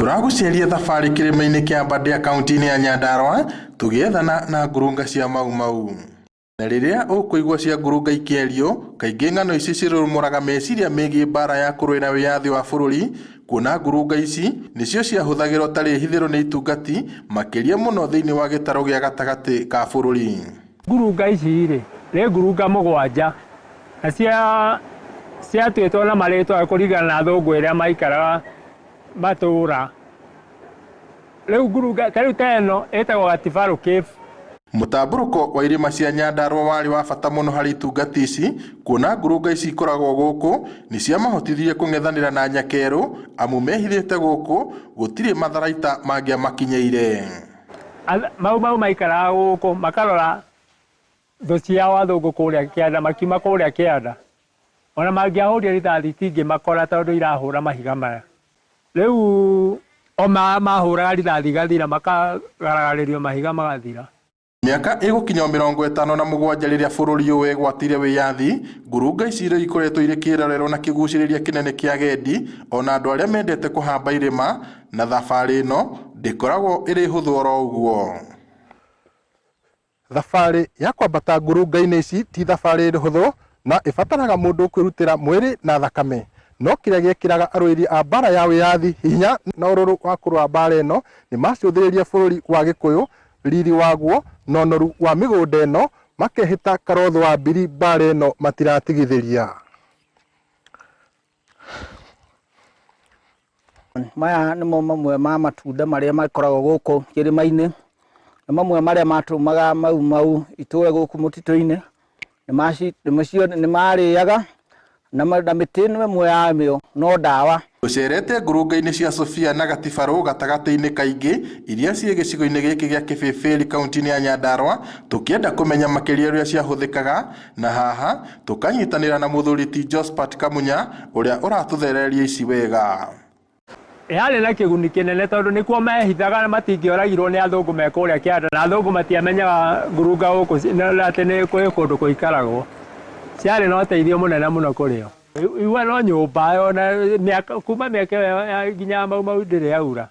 Tũragũceria thabarĩ kĩrĩma-inĩ kĩa Aberdare kaunti-inĩ ya Nyandarua tũgĩethana na ngurunga cia Mau Mau. Na rĩrĩa ũkũigua cia ngurunga ikĩario, kaingĩ ng'ano ici cirurumũraga meciria megiĩ mbara ya kũrũĩra wĩyathi wa bũrũri, kuona ngurunga ici nĩcio ciahũthagĩrwo ta rĩhithĩro nĩ itungati makĩria mũno thĩinĩ wa gĩtarũ gĩa gatagatĩ ka bũrũri. Ngurunga ici rĩ, nĩ ngurunga mũgwanja na cia ciatuĩtwo na marĩtwa kũringana na athũngũ ĩrĩa maikaraga matũra. Rĩu ngurunga ta rĩu ta ĩno ĩtagwo Gatibaru Cave. Mũtambũrũko wa irĩma cia Nyandarua warĩ wa bata mũno harĩ itungati ici, kuona ngurunga ici ikoragwo gũkũ nĩ ciamahotithirie kũng'ethanĩra na Nyakerũ amu mehithĩte gũkũ gũtirĩ matharaita mangĩamakinyĩire. Mau Mau maikaraga gũkũ makarora thũ ciao athũngũ kũrĩa kĩanda makiuma kũrĩa kĩanda. Ona mangĩahũrire rithathi itingĩmakora tondũ irahũra mahiga maya. Rĩu o mahũraga rithathi igathira makagaragarĩrio mahiga magathira. Mĩaka ĩgũkinya o 57 rĩrĩa bũrũri ũyũ wegwatĩire wĩyathi, ngurunga ici rĩu ikoretwo irĩ kĩrorerwa na kĩgucĩrĩria kĩnene kĩa agendi ona andũ arĩa mendete kũhamba irĩma, na thabarĩ ĩno ndĩkoragwo ĩrĩ hũthũ oro ũguo. Thabarĩ ya kwambata ngurunga-inĩ ici ti thabarĩ hũthũ na ĩbataraga mũndũ kwĩrutĩra mwĩrĩ na thakame. No kĩrĩa gĩekĩraga arũĩri a mbara ya wĩyathi hinya na ũrũrũ wa kũrũa mbara ĩno nĩ macũthĩrĩria bũrũri wa Gĩkũyũ, riri waguo na ũnoru wa mĩgũnda ĩno makehĩta Karotho wa Mbiri mbara ĩno matiratigithĩria. Maya nĩmo mamwe ma matunda marĩa makoragwo gũkũ kĩrĩma-inĩ, na mamwe marĩa matũmaga Mau Mau itũre gũkũ mũtitũ-inĩ, nĩ marĩaga na mĩtĩ ĩmwe yamĩo no ndawa. Tũcerete ngurunga-inĩ cia Sofia na Gatibarũ gatagatĩ-inĩ kaingĩ iria ciĩ gĩcigo-inĩ gĩkĩ gĩa Kĩbĩbĩri kaunti-inĩ ya Nyandarua tũkĩenda kũmenya makĩria ũrĩa ciahũthĩkaga na haha tũkanyitanĩra na mũthuri ti Josphat Kamunya ũrĩa ũratũthereria ici wega. Yarĩ na kĩguni kĩnene tondũ nĩkuo mehithaga matingĩoragirwo nĩ athũngũ me kũrĩa kĩanda na athũngũ matiamenyaga ngurunga gũkũ atĩ nĩ kwĩ kũndũ gũikaragwo. Ciarĩ na ũteithio mũnene mũno kũrĩ o. Igua no nyũmba ona mĩaka kuma mĩaka ĩyo nginya Mau Mau ndĩrĩ yaura.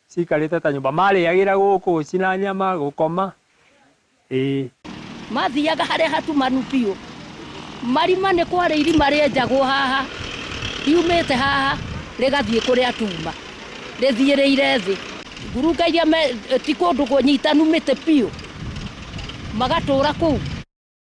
Cikarĩte ta nyũmba. Marĩagĩra gũkũ cina nyama, gũkoma. Ĩĩ. Mathiaga harĩa hatumanu biũ. Marima nĩ kwarĩ irima rĩenjagwo haha, riumĩte haha rĩgathiĩ kũrĩa tuma, rĩthiĩrĩire thĩ. Ngurunga iria ti kũndũ kũnyitanu mĩtĩ biũ, magatũra kũu.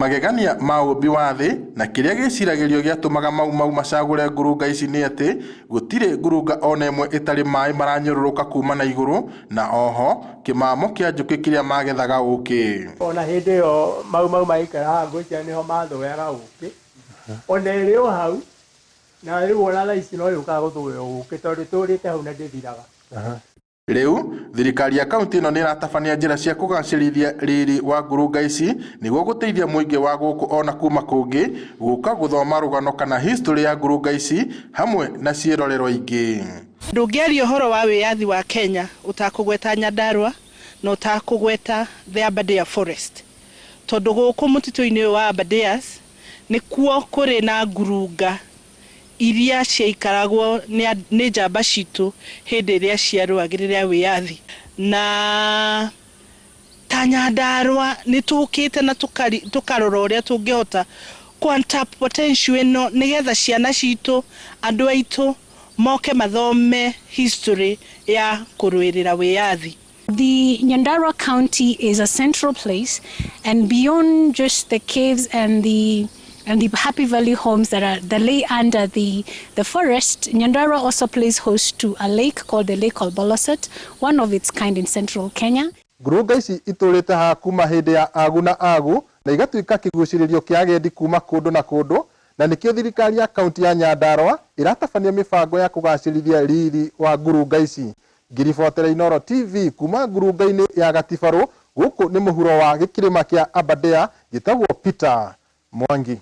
Magegania ma ũũmbi wa thĩ na kĩrĩa gĩciragĩrio gĩatũmaga Mau Mau macagũre ngurunga ici nĩ atĩ gũtirĩ ngurunga ona ĩmwe ĩtarĩ maĩ maranyũrũrũka kuma na igũrũ na oho kĩmamo kĩa njũkĩ kĩrĩa magethaga ũkĩ. Ona hĩndĩ ĩyo Mau Mau maikara haha ngwĩciria nĩho mathũyaga ũkĩ, ona ĩrĩ o hau, na rĩu ona thaa ici no yũkaga gũthũya ũkĩ tondũ ĩtũrĩte hau na ndĩthiraga. Rĩu, thirikari ya kaunti ĩno nĩ ĩratabania njĩra cia kũgacĩrithia riri wa ngurunga ici nĩguo gũteithia mũingĩ wa gũkũ ona kuma kũngĩ gũka gũthoma rũgano kana history ya ngurunga ici hamwe na ciĩrorerwa ingĩ. Ndũngĩaria ũhoro wa wĩyathi wa Kenya ũtakũgweta Nyandarua na ũtakũgweta the Aberdare Forest, tondũ gũkũ mũtitũ-inĩ ũyũ wa Aberdares nĩkuo kũrĩ na ngurunga iria ciaikaragwo nĩ njamba citũ hĩndĩ ĩrĩa ciarũagĩrĩra wĩyathi. Na ta Nyandarua nĩ tũkĩte na tũkarora ũrĩa tũngĩhota kũ untap potential ĩno nĩgetha ciana citũ, andũ aitũ moke mathome history ya kũrũĩrĩra wĩyathi. The Nyandarua County is a central place, and beyond just the caves and the Happy Valley homes that lay under the forest, Nyandarua also plays host to a lake called the Lake Olbolosat, one of its kind in central Kenya. Ngurunga ici itũrĩte haha kuma hĩndĩ ya agu na agu na igatuĩka kĩgucĩrĩrio kĩa agendi kuma kũndũ na kũndũ, na nĩkĩo thirikari ya kaunti ya Nyandarua ĩratabania mĩbango ya kũgacĩrithia riri wa ngurunga ici. Ngĩribotera Inooro TV kuma ngurunga-inĩ ya Gatibarũ, gũkũ nĩ mũhuro wa gĩkĩrĩma kĩa Aberdare, njĩtagwo Peter Mwangi.